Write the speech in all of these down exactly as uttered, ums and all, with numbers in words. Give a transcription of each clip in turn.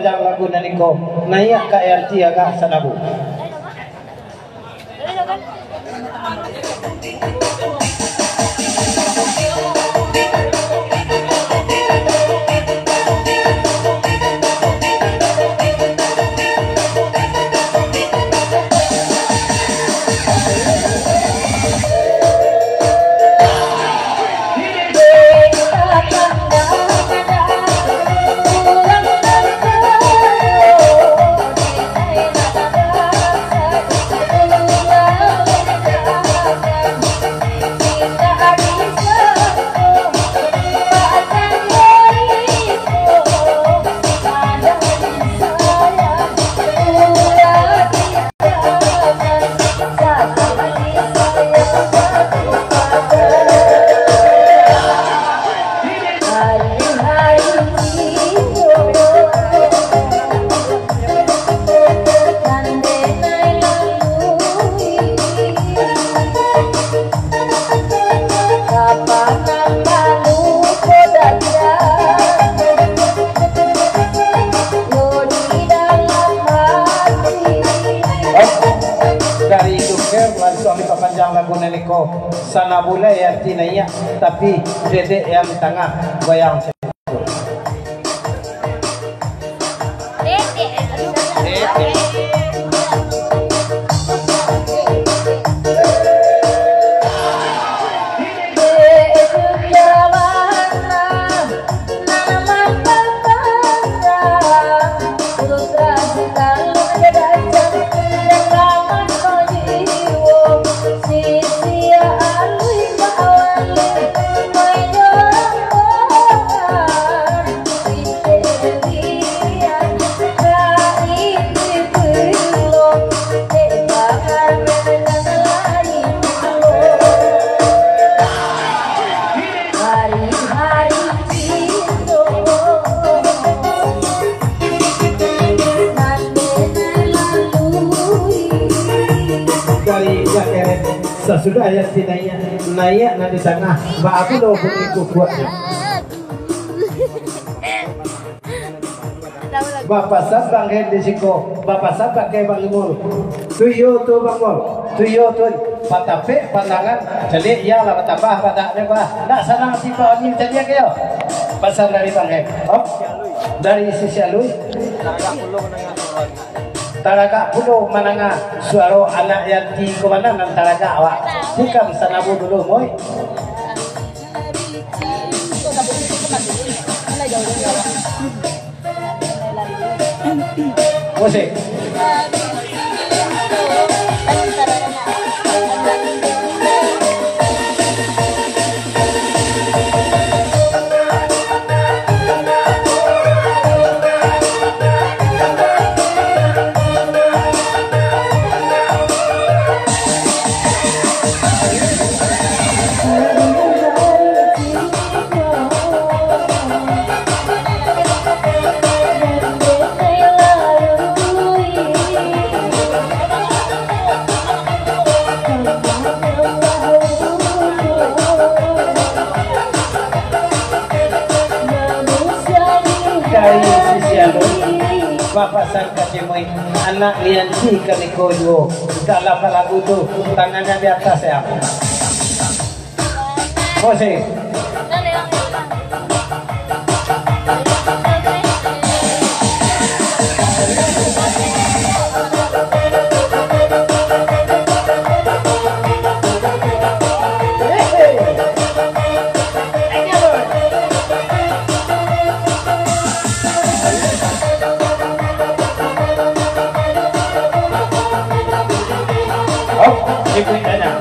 Lagu nan iko, naiak ka Yanti agak sanabu. Dari Duker, lansuang dipapanjang lagu nan iko. Sanabulai arti naiak, tapi dedek yang di tangah goyang. Dari Jakarta, sasudah Yanti naiak, naiak nan di tangah, baa pulo bunyi kukuaknyo. Bapasan Bang Hen di siko, bapasan pakai Bang Imul. Tu iyo tu Bang Mul, tu iyo tu. Patapek pandangan, caliak iyo lah batambah badak dek bah. Ndak sanang tibo ni caliak iyo. Pasan dari Bang Hen. Op. Dari Sisi Alui. Taragak pulo mandanga suaro anak Yanti ko mano nan taragak awak. Tikam sanabu dulu, Mui. Musik. Dari Sisi Alui, bapasan ka Cimui, anak Lian Ci kaniko juo. Dalam lagu tu, tangannya di atas ya. Musik. Hop, ikuik saja.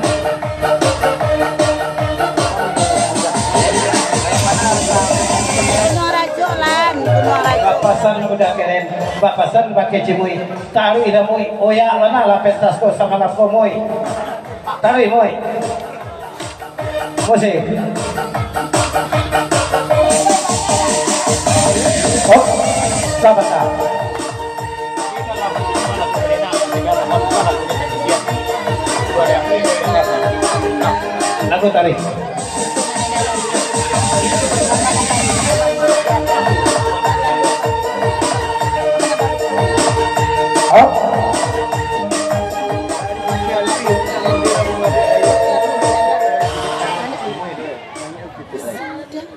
Bapasan budak keren, bapasan pakai Cimui, taruih dah Mui, oyak bana lah pentas ko samalam ko Mui. Taruih Mui. Musik. Hop, sabanta. Lagu taruih.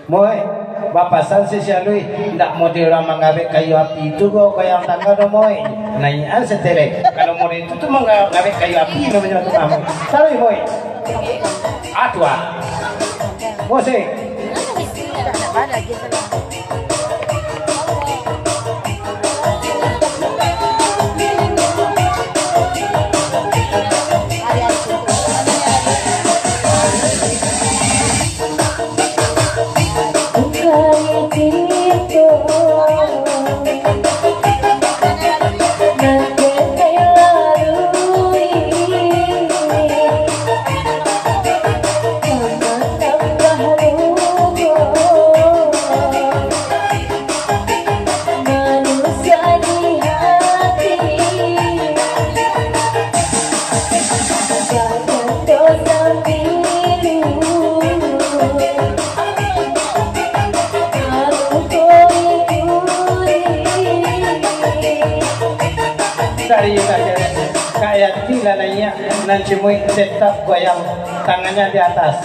Moi, bapasan si Syalui, ndak model urang manggawek kayu api tu, go goyang tangga do, Moi. Naiak-an setelek. Kalau model itu tu mangga-, manggawek kayu api namonyo tu, Moi. Taruih, Moi. Ah, tu ah. Musik. Dari Kak Yanti lah naiak, nan cimuik tetap goyang, tangannya di atas.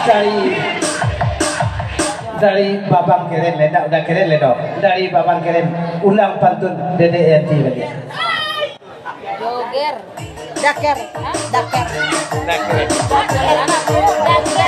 Dari, dari Babang Keren, le, ndak, udah keren, le, dok. Dari Babang Keren, ulang pantun Dedek Yanti baliak. Joger. Daker. Hah? Daker. Daker. Daker. Daker.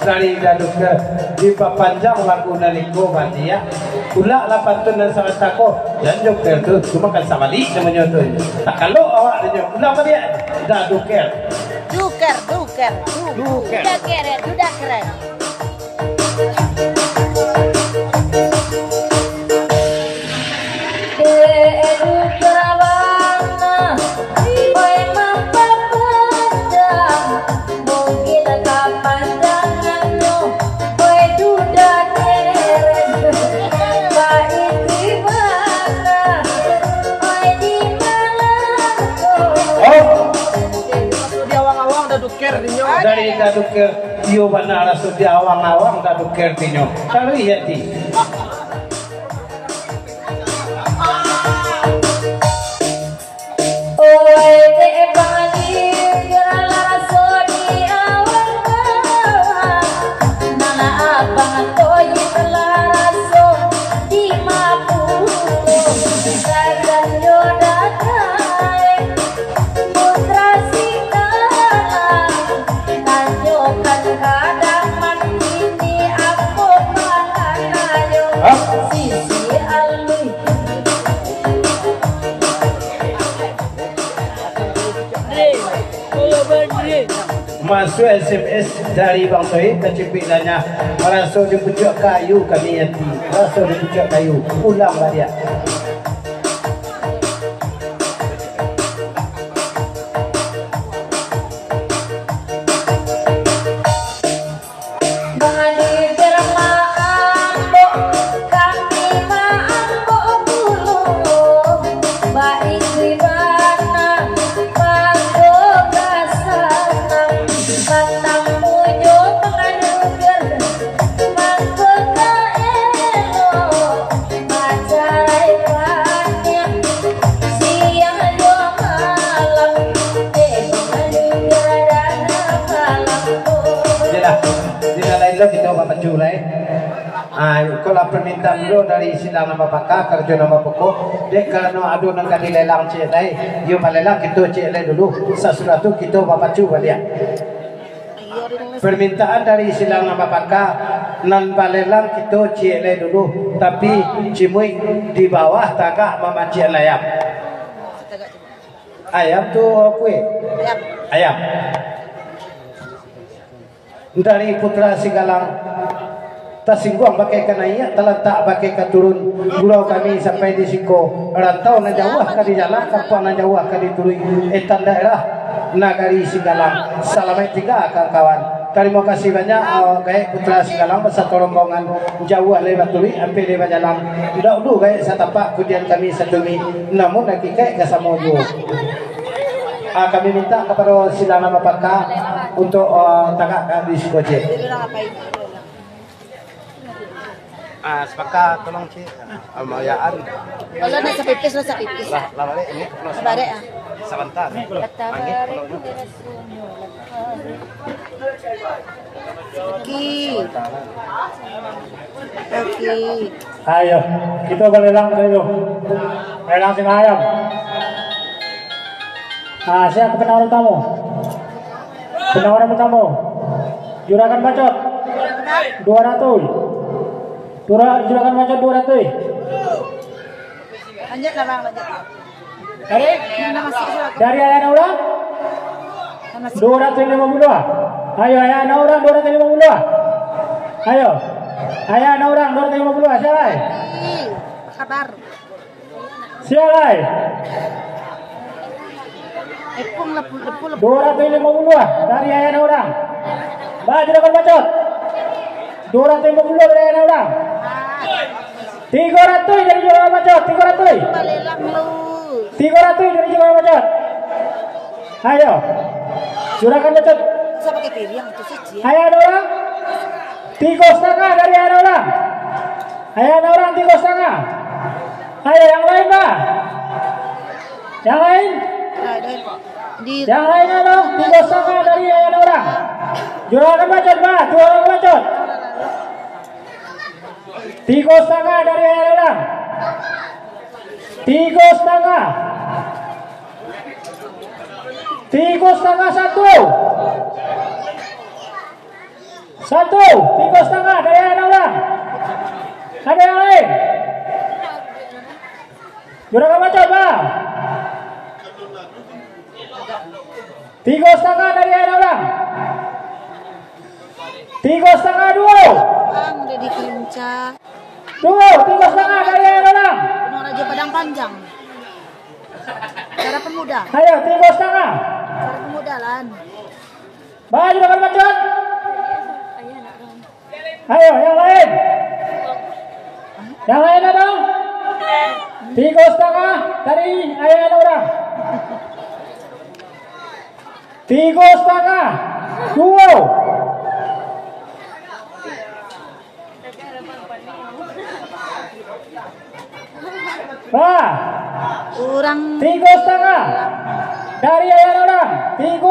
Dari Daduker, dipapanjang lagu nan iko baliak. Ulak lah pantun nan sarata ko. Jan joker tu, cuma kan sabalik namonyo tu. Takalok awak tu nyo. Ulang baliak. Daduker. Duker, duker, du-, duker. Duker, dudaker. Oh. Di awang-awang Daduker dinyo. Dari Daduker, iyo bana raso di awang-awang Daduker dinyo. Taruih Yanti. Oi, dek bali, raso di awang-awang. Nana abang toyik lah raso di mapu. Sagan yo datai. Putra Singgalang, tanyokan kadaman kini, apo palan ayo. Hah? Sisi alui. Masuk S M S dari Bang Sohib, kacipik lanyah. Raso dipucuak kayu kami hati. Raso dipucuak kayu. Ulang baliak. Bali bermaambok, kami maambok pulo. Baik di bana, pado ka sanang. Batamu jo panganuger, mangko ka elok. Macarai Ah, iko lah permintaan dulu dari silang nan bapaka, karajo nan bapokok. Dek karano ado nan ka dilelang ciek lai, iyo balelang kito ciek lai dulu. Sasudah tu kito bapacu baliak. Permintaan dari silang nan bapaka, nan balelang kito ciek lai dulu, tapi cimuik di bawah tagak mamacian ayam. Ayam tu apo, eh? Ayam. Ayam. Dari Putra Sigalang, tasingguang bakeh ka naiak, talantak bakeh ka turun. Gurau kami sampai di siko, rantau nan jauah ka dijalan, kampuang nan jauah ka dituruik. Etan daerah nagari Sigalang, salamaik tingga kawan-kawan. Tarimo kasih banyak, ah, gaek Putra Sigalang basato rombongan. Jauah lai baturuik, ampia lai bajalan. Dahulu gaek satapak, kudian kami satumi. Namun hakikaik ka samo juo. Ah, kami minta kapado silang nan bapaka untuk, ah, tagakkan di siko ciek. Ah, sapaka tolong ciek. Amayaan. Kalau nak sapipis lah, sapipis. Lah, lah balik ini. Lah balik, ah. Sabanta. Patah balik. Oke. Oke. Ayo, kito balelang dulu. Lelang silang ayam. Ah, sia ka penawaran utamo? Penawaran utamo. Juragan Bacot. Dua ratuih. Jura-, Juragan Bacot dua ratuih. Lanjut lah, Bang, lanjut. Dari? Dari ayah anak urang? Duo ratuih limo puluah. Ayo, ayah anak urang duo ratuih limo puluah. Ayo. Ayah anak urang duo ratuih limo puluah. Sia lai? Ih, sabar. Sia lai? Epung lepu, lepu, lepu. Duo ratuih limo puluah dari ayah anak urang. Ba, Juragan Bacot. Duo ratuih limo puluah dari ayah anak urang. Ah. Tigo ratuih dari Juragan Bacot, tigo ratuih. Balelang lu. Tigo ratuih dari Juragan Bacot. Ayo. Juragan Bacot. Usah pakai piring, itu sih, Cil. Ayah anak urang. Tigo satangah dari ayah anak urang. Ayah anak urang, tigo satangah. Ayo, yang lain, bah. Yang lain? Nah, dah. Di Yang lain ado, tigo satangah dari ayah anak urang. Juragan Bacot, bah. Juragan Bacot. Tigo satangah dari ayah anak urang. Tigo satangah. Tigo satangah satu. Satu. Tigo satangah dari ayah anak urang. Ado yang lain? Juragan Bacot, bah. Tigo satangah dari ayah anak urang. Tigo satangah, duo. Bang, udah dikincah. Duo, tigo satangah dari ayah anak urang. Benua Raja Padang Panjang. Cara pemuda. Ayo, tigo satangah. Cara pemuda, Lan. Bah, Juragan Bacot. Ayo, yang lain. Yang lain ado? Tigo satangah dari ayah anak urang. Tigo satangah. Duo. Bah. Urang. Tigo satangah dari ayah anak urang. Tigo.